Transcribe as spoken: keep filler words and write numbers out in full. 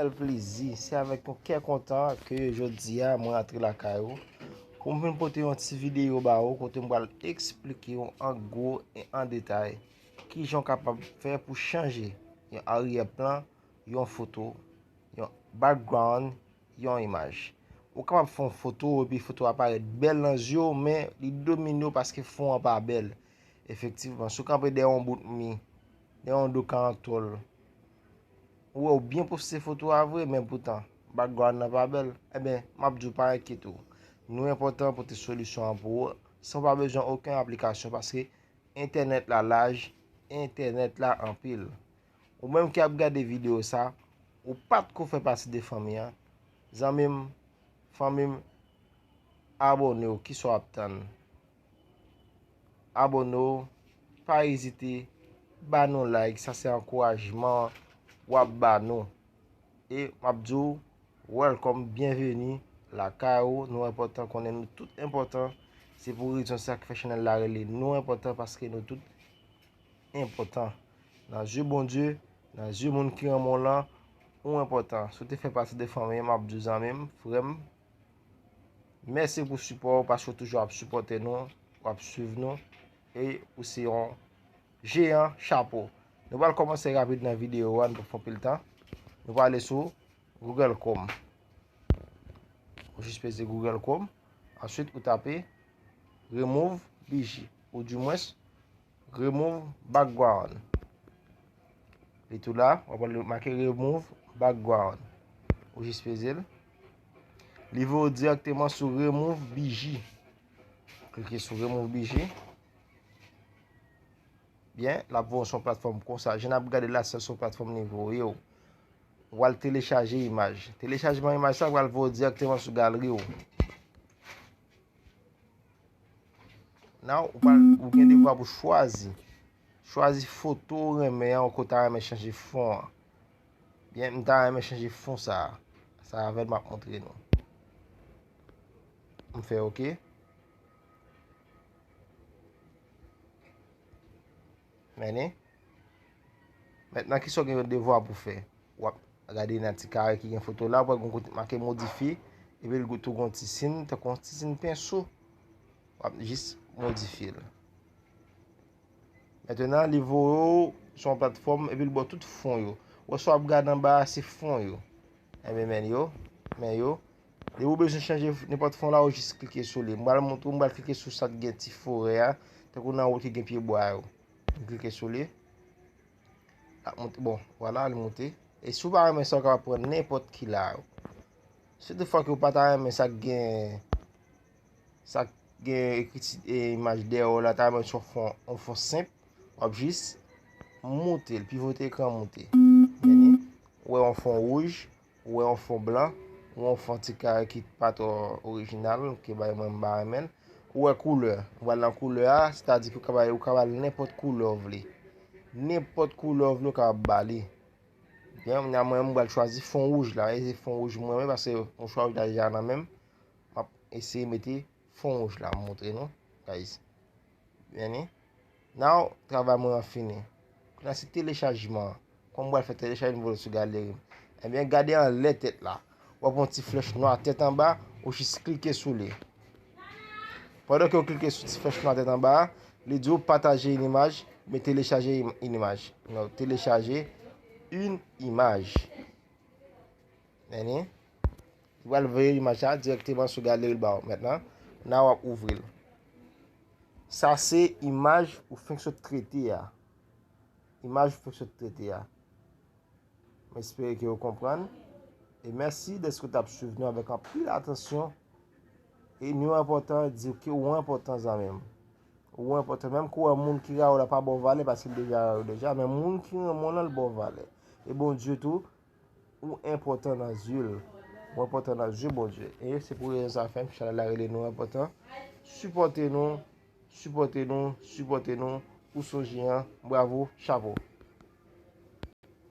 Bèl plezi, se avèk yon kè kontan ke jodi a mwen antre lakay ou pou m vin pote yon ti videyo ba ou kote m pral eksplike w an gwo e an detay kijan w kapab fè pou chanje yon aryè plan, yon foto, yon background, yon imaj. Ou kapab fè yon foto epi foto a parèt bèl nan zye w, men li domine w paske fon an pa bèl. Efektivman, si w kanpe dèyè yon bout mi, dèyè yon do karantòl, ou wè w byen poste foto a vre, men poutan, background nan pa bèl, ebyen, m ap di w pa enkyete w. Nou enpòtan pote solisyon an pou ou, san w pa bezwen okenn aplikasyon, paske entènèt la laj, entènèt la anpil. Ou menm ki ap gade videyo sa, ou pa t ko fè pati de fanmi an, zanmi m, fanmi m, abòne w, kisa w ap tann? Abòne w, pa ezite, ba nou like, sa se ankourajman w ap ba nou. E m ap di w, welcome, byenveni lakay ou, nou enpòtan, konnen nou tout enpòtan. Se pou rezon sa ki fè chanèl la rele nou enpòtan, paske nou tout enpòtan. Nan zye Bondye, nan zye moun ki renmen w lan, ou enpòtan. Si w te fè pati de fanmi an, m ap di w zanmi m, frè m, mèsi pou sipò w, paske w toujou ap sipòte nou, w ap swiv nou, e ou se yon jeyan, chapo. Nou pral kòmanse rapid nan videyo a, nou pa fè anpil tan. Nou prale sou Google Chrome. Ou jis peze Google Chrome. Answit, ou tape remove biji, oudimwens remove background. Li tou la, w ap wè l make remove background. Ou jis peze l. Li voye w dirèkteman sou remove biji. Klike sou remove biji. Byen, l ap voye w sou yon platfòm konsa. Jan n ap gade la, se sou platfòm li voye w. W al telechaje imaj. Telechajman imaj sa pral voye w dirèkteman sou galri w. Now, ou pral, ou gen devwa pou chwazi. Chwazi foto ou renmen an, ou ta renmen chanje fon an. Byen, m ta renmen chanje fon sa a. Sa avè l m ap montre nou. M fè oke. Men, mentnan, kisa w gen yon devwa pou fè? W ap gade nan ti kare ki gen foto la, w ap wè gen yon kote make modifye, epi l tou gen yon ti sin, tankou yon ti sin penso. W ap jis modifye l. Mentnan, li voye w sou yon platfòm, epi l ba w tout fon yo. Ou wè sa w ap gade anba a, se fon yo. Ebyen, men yo, men yo. Depi w bezwen chanje nenpòt fon la, ou jis klike sou li. M pral montre w, m pral klike sou sa k gen ti forè a, tankou nan wout ki gen pyebwa yo. M klike sou li. L ap monte, bon, vwala, li monte. E si w pa renmen sa, ou kapab pran nenpòt ki la yo. Si toutfwa ke w pa ta renmen sa k gen, sa k gen ekriti, e, imaj dèyè w la, ta renmen sou fon, yon fon senp, w ap jis moute l, pivote ekran moute. Ou wè yon fon wouj, ou wè yon fon blan, ou yon fon ti kare ki pa twò orijinal, ke bay mwen m pa renmen l. Ou wè koulè, ou pral nan koulè a, sètadi ke ou ka bay, ou ka ba l nenpòt koulè w vle. Nenpòt koulè w vle, ou kapab ba li. Byen, kounye a mwen, m pral chwazi fon wouj la, e se fon wouj mwen renmen, paske yon chwa wouj la deja nan men m. M ap eseye mete fon wouj la, m montre nou, guys. Byen, ni. Now, travay mwen an fini. Kounye a se telechajman an. Kòm m pral fè telechajman, m voye l sou galeri m. Ebyen, gade anlè tèt la. W ap wè yon ti flèch nwa tèt anba, ou jis klike sou li. Pandan ke w klike sou ti flèch nwa tèt anba a, li di w pataje yon imaj, men telechaje im-, yon imaj. Non, telechaje yon imaj. Meni. Li pral voye imaj la dirèkteman sou galeri l ba w. Mentnan, la w ap ouvri l. Sa se imaj ou fenk sot trete a. Imaj ou fenk sot trete a. M espere ke w konprann. E mèsi dèske w t ap swiv nou avèk anpil atansyon. E nou enpòtan di ke ou enpòtan, zanmi m. Ou enpòtan. Menm ke w wè moun ki rayi w la pa ba w valè, paske l deja rayi w deja, men moun ki renmen w lan, l ba w valè. E Bondye tou, ou enpòtan nan zye l. Ou enpòtan nan zye Bondye. E se pou rezon sa fè m chanèl la rele nou enpòtan. Sipòte nou, sipòte nou, sipòte nou. Ou se yon jeyan. Bravo, chapo.